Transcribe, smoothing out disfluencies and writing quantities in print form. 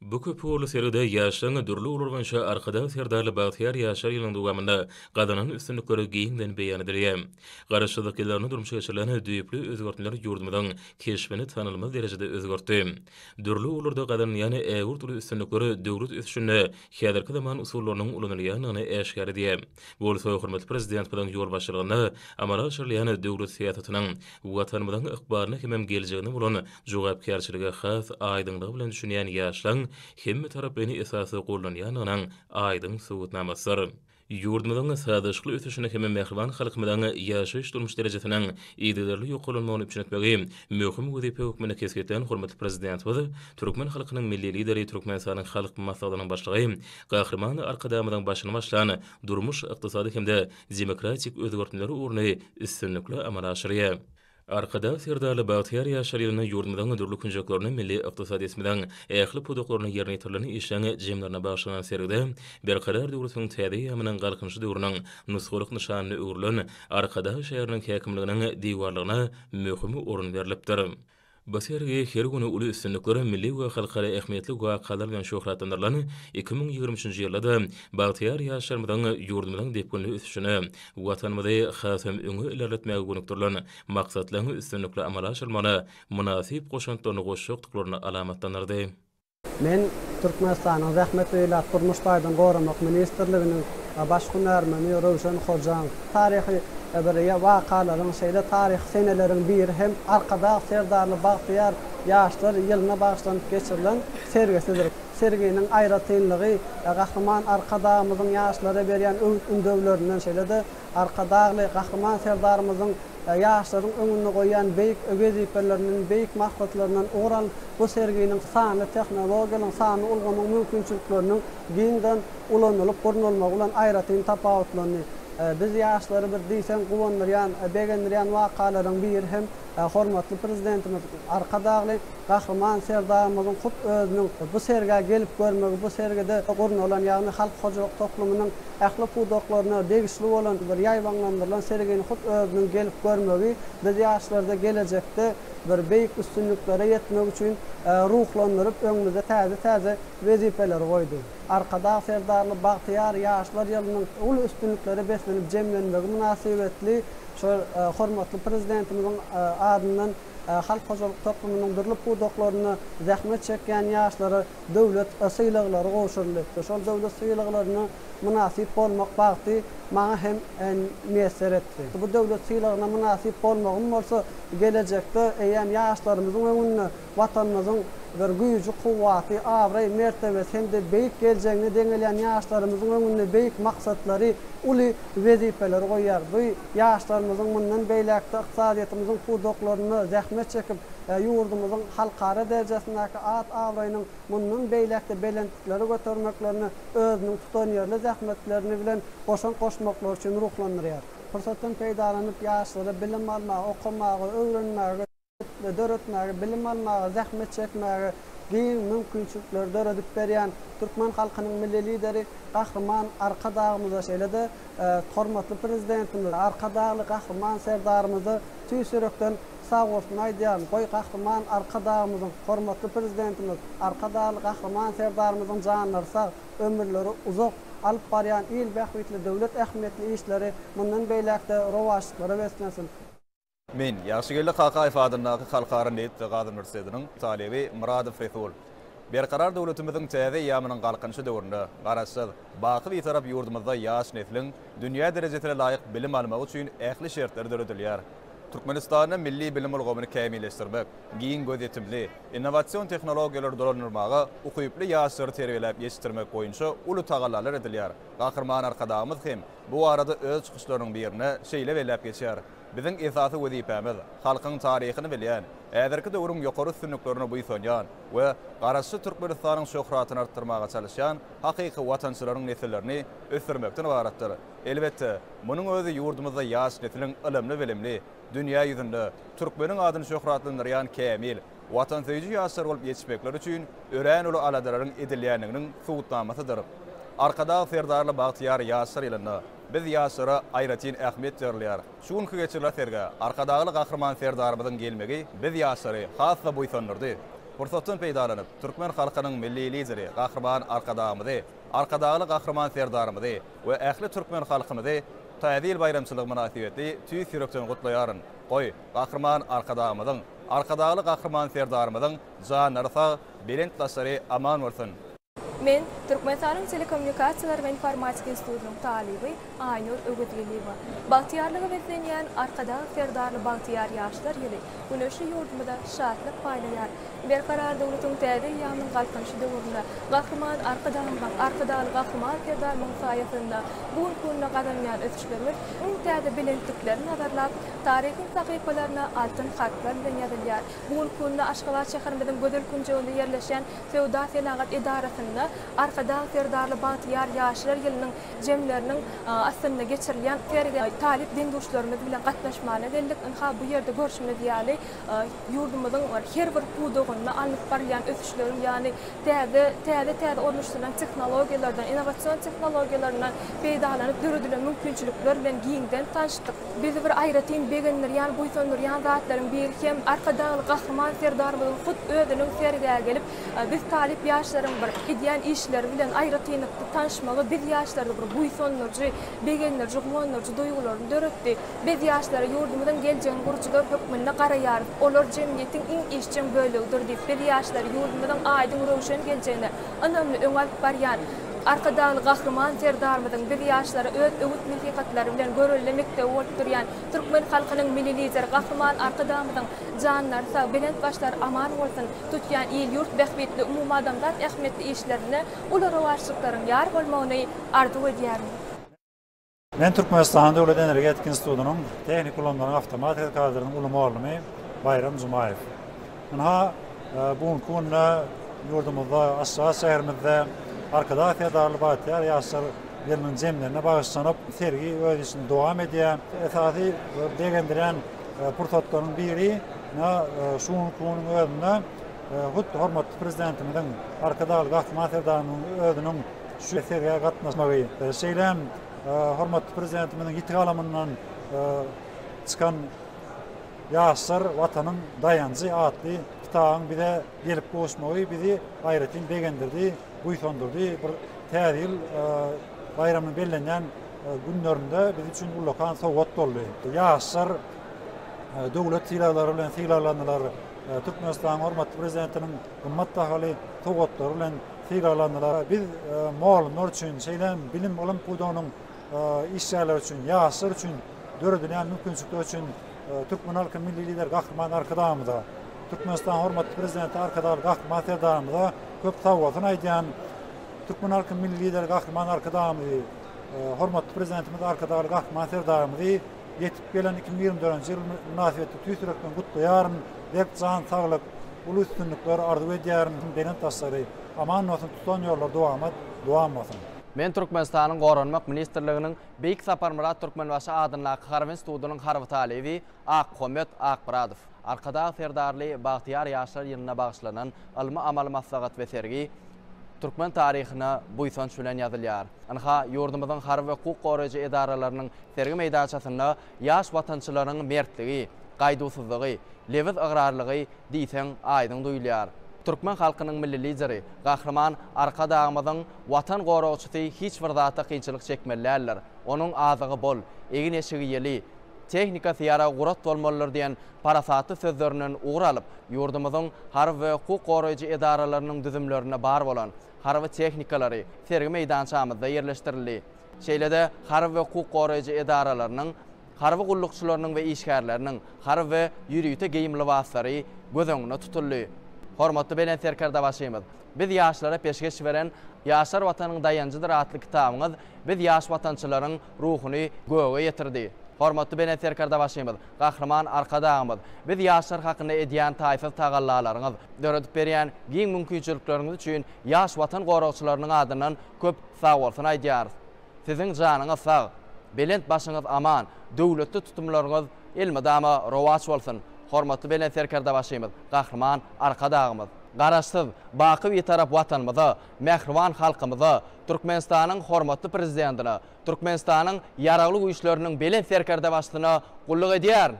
Bu köpugurly sergide ýaşlaryň dürli ugurlar boýunça Arkadag Serdarly bagtyýar ýaşlar ýylynyň dowamynda gazanan üstünlikleri giňden beýan edilýär. Garaşsyzlyk ýyllarynda durmuşa geçirilen düýpli özgertmeler ýurdumyzyň keşbini tanalmaz derejede özgertdi. Dürli ugurlarda gazanylýan ägirt uly üstünlikler döwlet ösüşinde häzirki zaman usullarynyň ulanylýandygyny äşgär edýär. Bu bolsa hormatly Prezidentimiziň ýolbaşçylygynda amala aşyrylýan döwlet syýasatynyň Watanymyzyň ykbalyna hemem geljegine bolan jogapkärçilige has aýdyňlygy bilen düşünýän ýaşlaryň hemmetaraplaýyn esasda gollanýandygynyň aýdyň subutnamasydyr. Ýurdumyzyň sazlaşykly ösüşini hem mähriban halkymyzyň ýaşaýyş-durmuş derejesiniň yzygiderli ýokarlanmagyny üpjün etmegi möhüm wezipe hökmünde kesgitlän hormatly Prezidentimiz, türkmen halkynyň Milli Lideri, Türkmenistanyň Halk Maslahatynyň Başlygy Gahryman Arkadagymyzyň başyny başlan durmuş-ykdysady hem-de demokratik özgertmeler ugruny üstünlikli amala aşyrýar. Arkadag Serdarly bagtyýar ýaşlar ýylynda ýurdumyzyň dürli künjeklerinde milli ykdysadyýetimiziň ähli pudaklarynda ýerine ýetirilen işleň jemlerine bagyşlanan sergide Berkarar döwletiniň täze eýýamynyň Galkynyşy döwrüniň nusgalyk nyşanyna öwrülen Arkadag şäheriniň häkimliginiň diwarlygyna möhüm orun berlipdir. Bu sergi her güni uly üstünlikler, milli we halkara ähmiýetli wakalar bilen şöhratlandyrylan 2023-nji ýylda-da bagtyýar ýaşlarymyzyň ýurdumyzyň depginli ösüşine, Watanymyzy hasam öňe ilerletmäge gönükdirilen maksatlaryň üstünlikli amala aşyrylmagyna mynasyp goşantlaryny goşjakdyklaryny alamatlandyrdy. Men Türkmenistanyň Zähmet we ilat durmuş taýdan goramak ministrliginiň baş hünärmeni Röwşen Hojaň. Taryhy bir wakalaryň, şeýle taryhy seneleriň biri hem Arkadag Serdarly bagtyýar ýaşlar ýylyna bagyşlanyp geçirilen sergisidir. Serginiň aýratynlygy Gahryman Arkadagymyzyň ýaşlara berýän öwüt-ündewlerinden, şeýle-de Arkadagly Gahryman Serdarymyzyň ýaşlaryň öňünde goýýan beýik wezipelerinden, beýik maksatlaryndan ugur alyp, bu serginiň sanly tehnologiýalaryň, sanly ulgamyň mümkinçilikleriniň giňden ulanylyp gurnalmagy bilen aýratyn tapawutlandy. Biz ýaşlary bir diýseň guwandyrýan, begendirýän wakalaryň biri hem hormatly Prezidentimiz Arkadagly Gahryman Serdarymyzyň hut özüniň bu sergä gelip görmegi, bu sergide gurnalan, ýagny halk hojalyk toplumynyň ähli pudaklaryna degişli bolan bir ýaýbaňlandyrylan sergini hut özüniň gelip görmegi biz ýaşlarda gelejekde bir beýik üstünliklere ýetmek üçin ruhlandyryp, öňümizde täze-täze wezipeleri goýdy. Arkadag Serdarly bagtyýar ýaşlar ýylynyň uly üstünliklere beslenip jemlenmegi mynasybetli şol hormatly Prezidentimiziň adyndan halk hojalyk toplumynyň dürli pudaklarynda zähmet çekýän ýaşlara döwlet sylaglary gowşuryldy. Şol döwlet sylaglaryna mynasyp bolmak bagty maňa hem miýesser etdi. Bu döwlet sylagyna mynasyp bolmagym bolsa gelejekde eýýäm ýaşlarymyzyň öňünde Watanymyzyň bir güýji, kuwwaty, abraý, mertebesi hem-de beýik geljegine deňelýän ýaşlarymyzyň öňünde beýik maksatlary, uly wezipeleri goýýar. Bu ýaşlarymyzyň mundan beýläk-de ykdysadyýetimiziň pudaklarynda zähmet çekip, ýurdumyzyň halkara derejesindäki at-abraýynyň mundan beýläk-de belentliklere götermeklerine özüniň tutanýerli zähmetlerini bilen goşant goşmaklary üçin ruhlandyrýar. Pursatdan peýdalanyp, ýaşlara bilim almaga, okamaga, öwrenmäge, döretmäge, bilim almaga, zähmet çekmäge giň mümkinçilikleri döredip berýän türkmen halkynyň Milli Lideri Gahryman Arkadagymyza, şeýle-de hormatly Prezidentimiz Arkadagly Gahryman Serdarymyza tüýs ýürekden sagbolsun aýdýaryn. Goý, Gahryman Arkadagymyzyň, hormatly Prezidentimiz Arkadagly Gahryman Serdarymyzyň janlary sag, ömürleri uzak, alyp barýan il bähbitli döwlet ähmiýetli işleri mundan beýläk-de rowaçlyklara beslensin! Men, Ýagşygeldi Kakaýew adyndaky Halkara nebit we gaz uniwersitetiniň talyby Myradow Resul. Berkarar döwletimiziň täze eýýamynyň Galkynyşy döwründe Garaşsyz, baky Bitarap ýurdumyzda ýaş nesliň dünýä derejesine laýyk bilim almagy üçin ähli şertler döredilýär. Türkmenistanda milli bilim ulgamyny kämilleşdirmek, giň gözýetimli, innowasion tehnologiýalary dolandyrmaga ukyply ýaşlary terbiýeläp ýetişdirmek boýunça uly tagallalar edilýär. Gahryman Arkadagymyz hem bu barada öz çykyşlarynyň birinde şeýle belläp geçýär, Biziň esasy wezipämiz, halkyň taryhyny bilýän, häzirki döwrüň ýokary üstünliklerine buýsanýan we Garaşsyz Türkmenistanyň şöhratyny artdyrmaga çalyşýan hakyky watançylaryň nesillerini ösdürmekden ybaratdyr. Elbetde, munuň özi ýurdumyzda ýaş nesliň ylymly-bilimli, dünýä ýüzünde türkmeniň adyny şöhratlandyrýan kämil, watansöýüji ýaşlar bolup ýetişmekleri üçin örän uly aladalaryň edilýändiginiň subutnamasydyr. Arkadag Serdarly bagtyýar ýaşlar ýylynda biz ýaşlara aýratyn ähmiýet berilýär. Şu günki geçirilen sergä Arkadagly Gahryman Serdarymyzyň gelmegi biz ýaşlary has-da buýsandyrdy. Pursatdan peýdalanyp, türkmen halkynyň Milli Lideri Gahryman Arkadagymyzy, Arkadagly Gahryman Serdarymyzy we ähli türkmen halkymyzy Täze ýyl baýramçylygy mynasybetli tüýs ýürekden gutlaýaryn. Goý, Gahryman Arkadagymyzyň, Arkadagly Gahryman Serdarymyzyň janlary sag, belent başlary aman bolsun! Men, Türkmenistanyň Telekommunikasiýalar we informatika institutynyň talyby Aýnur Öwezgeldiýewa. Bagtyýarlyga beslenýän Arkadag Serdarly bagtyýar ýaşlar ýyly güneşli ýurdumyza şatlyk paýlaýar. Berkarar döwletiň täze eýýamynyň Galkynyşy döwründe Gahryman Arkadagymyzyň, Arkadagly Gahryman Serdarymyzyň saýasynda bu günki günde gazanýan ösüşlerimiz iň täze belentlikleri nazarlap, taryhyň sahypalaryna altyn harplar bilen ýazylýar. Bu günki günde Aşgabat şäherimiziň gözel künjeginde ýerleşýän Söwda-senagat edarasynda Arkadag Serdarly bagtyýar ýaşlar ýylynyň jemleriniň astynda geçirilýän sergä talyp deň-duşlarymyz bilen gatnaşmana geldik. Ynha, bu ýerde görşümiz ýaly, ýurdumyzyň her bir pudagynda alnyp barylýan ösüşleriň, ýagny täze, täze-täze ornaşdyrylan tehnologiýalardan, innowasion tehnologiýalaryndan peýdalanyp döredilen mümkinçilikler bilen giňden tanyşdyk. Bizi bir aýratyn begendirýän, buýsandyrýan zatlaryň biri hem Arkadagly Gahryman Serdarymyzyň hut özüniň sergä gelip, biz talyp ýaşlaryň bir edýän işleri bilen aýratynlykda tanyşmagy biz ýaşlarda bir buýsandyryjy, begendiriji, guwandyryjy duýgularyny döretdi. Biz ýaşlara ýurdumyzyň geljegini gurujylar hökmünde garaýarys. Olar jemgyýetiň iň işjeň bölegidir diýip, biz ýaşlary ýurdumyzyň aýdyň röwşen geljegine ynamly öňe alyp barýan Arkadagly Gahryman Serdarymyzyň biz ýaşlara öz öwüt-nesihatlary bilen görelde mekdebi bolup durýan türkmen halkynyň Milli Lideri Gahryman Arkadagymyzyň janlary sag, belent başlary aman bolsun, tutýan il-ýurt bähbitli, umumadamzat ähmiýetli işlerinde uly rowaçlyklaryň ýar bolmagyny arzuw edýärin. Men Türkmenistanyň Döwlet energetika institutynyň Tehniki ulgamlaryň awtomatika kafedrasynyň uly mugallymy Baýram Jumaýew. Ynha, bu günki günde ýurdumyzda, Aşgabat şäherimizde Arkadag Serdarly bagtyýar ýaşlar ýylynyň jemlerine bagyşlanyp, sergi öz işini dowam edýär. Esasy begendirýän pursatlaryň biri, ynha, şu günki günüň özünde hut hormatly Prezidentimiziň, Arkadagly Gahryman Serdarymyzyň özüniň şu sergä gatnaşmagy, şeýle hem hormatly Prezidentimiziň ýiti galamyndan çykan Ýaşlar, Watanyň daýanjy atly kitabyň bize gelip gowuşmagy bizi aýratyn begendirdi, buýsandyrdy. Bir Täze ýyl baýramynyň bellenýän günlerinde biz üçin ullakan sowgat boldy. Ýaşlar döwlet sylaglary bilen sylaglandylar. Türkmenistanyň hormatly Prezidentiniň gymmat bahaly sowgatlary bilen sylaglandylar. Biz mugallymlar üçin, şeýle hem bilim, ylym pudagynyň işgärleri üçin, ýaşlar üçin döredilýän mümkinçilikler üçin türkmen halkynyň Milli Lideri Gahryman Arkadagymyza, Türkmenistanyň hormatly Prezidenti Arkadagly Gahryman Serdarymyza köp sagbolsun aýdýan. Türkmen halkynyň Milli Lideri Gahryman Arkadagymyzy, hormatly Prezidentimiz Arkadagly Gahryman Serdarymyzy ýetip gelen 2024-nji ýyl mynasybetli tüýs ýürekden gutlaýaryn. Berk jan saglyk, uly üstünlikler arzuw edýärin. Belent başlary aman bolsun, tutan ýollary dowamat dowam bolsun! Men Türkmenistanyň Goranmak ministrliginiň Beýik Saparmyrat Türkmenbaşy adyndaky Harby institutynyň harby talyby Akmuhammet Akmyradow. Arkadag Serdarly bagtyýar ýaşlar ýylyna bagyşlanan ylmy-amaly maslahat we sergi türkmen taryhyna buýsanç bilen ýazylýar. Ynha, ýurdumyzyň harby we hukuk goraýjy edaralarynyň sergi meýdançasynda ýaş watançylaryň mertligi, gaýduwsyzlygy, lebiz ygrarlygy diýseň aýdyň duýulýar. Türkmen halkynyň Milli Lideri Gahryman Arkadagymyzyň Watan goragçysy hiç bir zatda kynçylyk çekmeli däldir. Onuň azygy bol, egin-eşigi ýyly, tehnikasy ýaragy gurat bolmalydyr diýen parasatly sözlerinden ugur alyp, ýurdumyzyň harby we hukuk goraýjy edaralarynyň düzümlerinde bar bolan harby tehnikalary sergi meýdançamyzda ýerleşdirildi. Şeýle-de harby we hukuk goraýjy edaralarynyň harby gullukçylarynyň we işgärleriniň harby we ýörite geýim lybaslary göz öňünde tutuldy. Hormatly Belent Serkerdebaşymyz, biz ýaşlara peşgeş beren Ýaşlar Watanyň daýanjydyr atly kitabyňyz biz ýaş watançylaryň ruhuny göge ýetirdi. Hormatly Belent Serkerdebaşymyz, Gahryman Arkadagymyz, biz ýaşlar hakynda edýän taýsyz tagallalaryňyz, döredip berýän giň mümkinçilikleriňiz üçin ýaş Watan goragçylarynyň adyndan köp sagbolsun aýdýarys. Siziň janyňyz sag, belent başyňyz aman, döwletli tutumlaryňyz elmydama rowaç bolsun, hormatly Belent Serkerdebaşymyz, Gahryman Arkadagymyz! Garaşsyz, baky Bitarap Watanymyza, mähriban halkymyza, Türkmenistanyň hormatly Prezidentine, Türkmenistanyň Ýaragly Güýçleriniň Belent Serkerdebaşysyna gulluk edýärin!